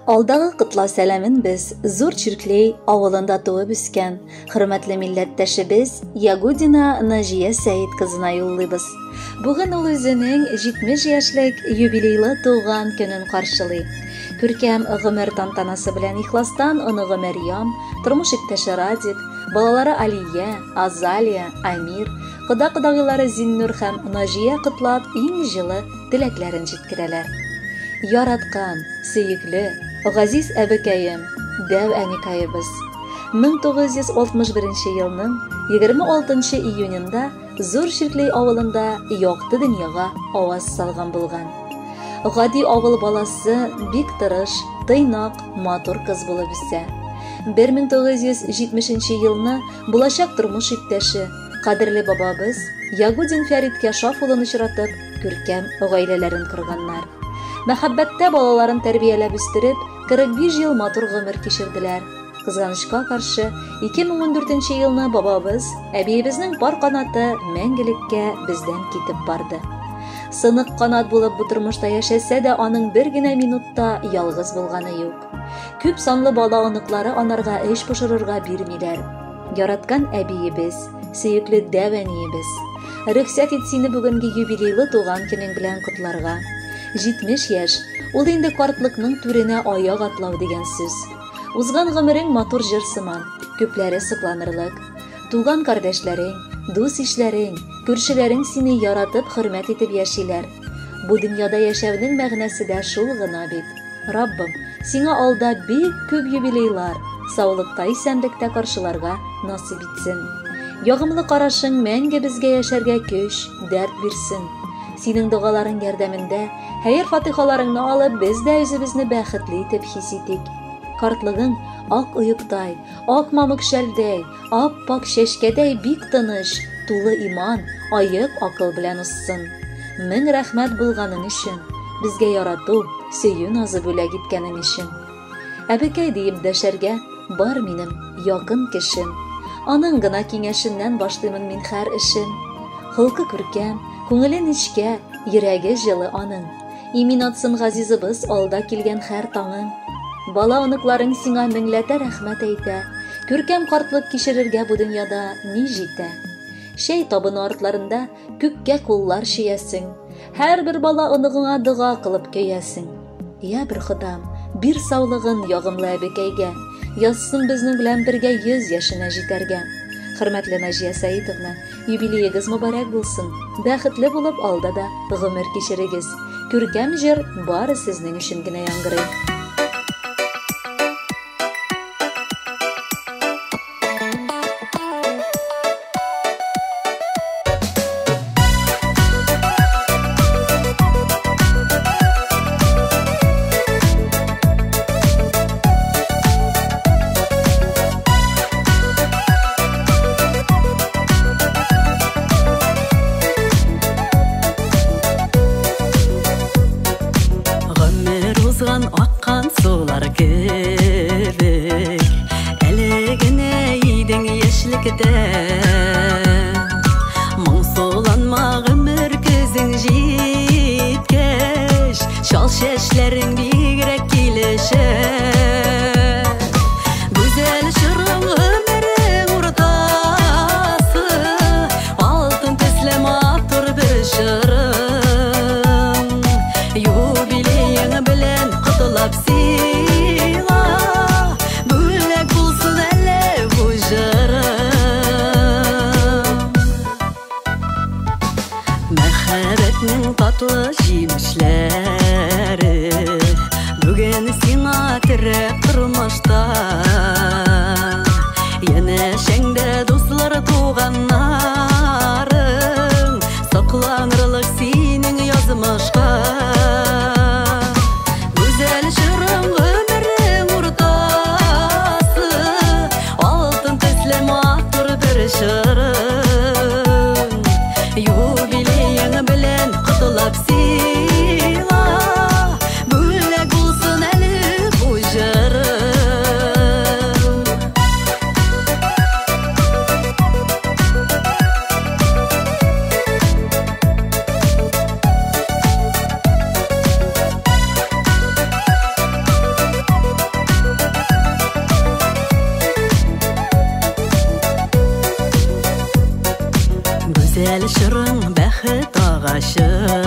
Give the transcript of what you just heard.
Алдагы котлау сәламен без Зур Чирклей авылында туып үскән хөрмәтле милләттәшебез Ягудина Наҗия Сәет кызына юллыйбыз. Бүген ул үзенең 70 яшьлек юбилейлы туган көнен каршылый. Күркәм гомер тантанасы белән ихластан оныгы Мәрьям, тормыш иптәше Радик, балалары Алия, Азалия, Амир, кода-кодагыйлары Зиннур һәм Наҗия котлап иң җылы теләкләрен җиткерәләр. Яраткан, сөекле, газиз әбекәем, дәү әникаебыз. 1961 елның 26 июнендә Зур Чирклей авылында якты дөньяга аваз салган булган. Гади авыл баласы бик тырыш, тыйнак, матур кыз булып үсә. 1970 елны булачак тормыш иптәше, кадерле бабабыз Ягудин Фәриткә Шаф улын очратып, күркәм гаиләләрен корганнар. Мәхәббәттә балаларын тәрбияләп үстереп, 45 ел матур гомер кичерделәр. Кызганычка каршы, 2014 елны бабабыз, әбиебезнең пар канаты мәңгелеккә бездән китеп барды. Сынык канат булып бу тормышта яшәсә дә, аның бер генә минутта ялгыз булганы юк. Күп санлы бала оныклары анарга эш пошырырга бирмиләр. Яраткан әбиебез, сөекле дәү әниебез, рөхсәт ит сине бүгенге юбилейлы туган көнең белән котларга. 70 яшь, ул инде картлыкның түренә аяк атлау дигән сүз. Узган гомерең матур җыр сыман, күпләре сокланырлык. Туган кардәшләрең, дус-ишләрең, күршеләрең сине яратып, хөрмәт итеп яшиләр. Бу дөньяда яшәүнең мәгънәсе дә шул гына бит. Раббым, сиңа алда бик күп юбилейлар, саулыкта, исәнлектә каршыларга насыйп итсен. Ягымлы карашың мәңге безгә яшәргә көч, дәрт бирсен. Синең догаларың ярдәмендә, хәер-фатихаларыңны алып, без дә үзебезне бәхетле итеп хис итик. Картлыгың ак оектай, ак мамык шәлдәй, ап-ак чәчкәдәй бик тыныч, тулы иман, аек акыл белән узсын. Мең рәхмәт булганың өчен, безгә ярату, сөю назы бүләк иткәнең өчен. Әбекәй диеп дәшәргә бар минем якын кешем. Аның гына киңәшеннән башлыймын мин һәр эшем. Холкы күркәм, күңеле нечкә, йөрәге җылы аның. Имин атсын газизыбыз алда килгән һәр таңың. Бала оныкларың сиңа меңләтә рәхмәт әйтә. Күркәм картлык кичерергә бу дөньяда ни җитә? Чәй табыны артларында күккә куллар чөясең. Һәрбер бала оныгыңа дога кылып көясең. Я бер Ходам, бир саулыгын ягымлы әбекәйгә. Язсын безнең белән бергә 100 яшенә җитәргә. Хөрмәтле Наҗия Сәитовна, юбилеегыз мөбарәк булсын. Бәхетле булып алда да гомер кичерегез. Күркәм җыр бары сезнең өчен генә яңгырый. Гомер узган аккан сулар кебек, әле генә идең яшьлектә. Моңсуланма гомер көзең җиткәч, чал чәчләрең бигрәк килешә. Гүзәл чорың гомерең уртасы, алтын төсле матур бер чорың. Юбилеең белән котлап сиңа, бүләк булсын әле бу җырым. Мәхәббәтнең татлы җимешләре бүген сиңа терәк тормышта. Янәшәңдә дуслар, туганнарың, сокланырлык синең язмышка. Гүзәл чорың гомерең уртасы, алтын төсле матур бер чорың. Юбилеең белән котлап сиңа, бүләк булсын әле бу җырым. Чырың бәхет агачы.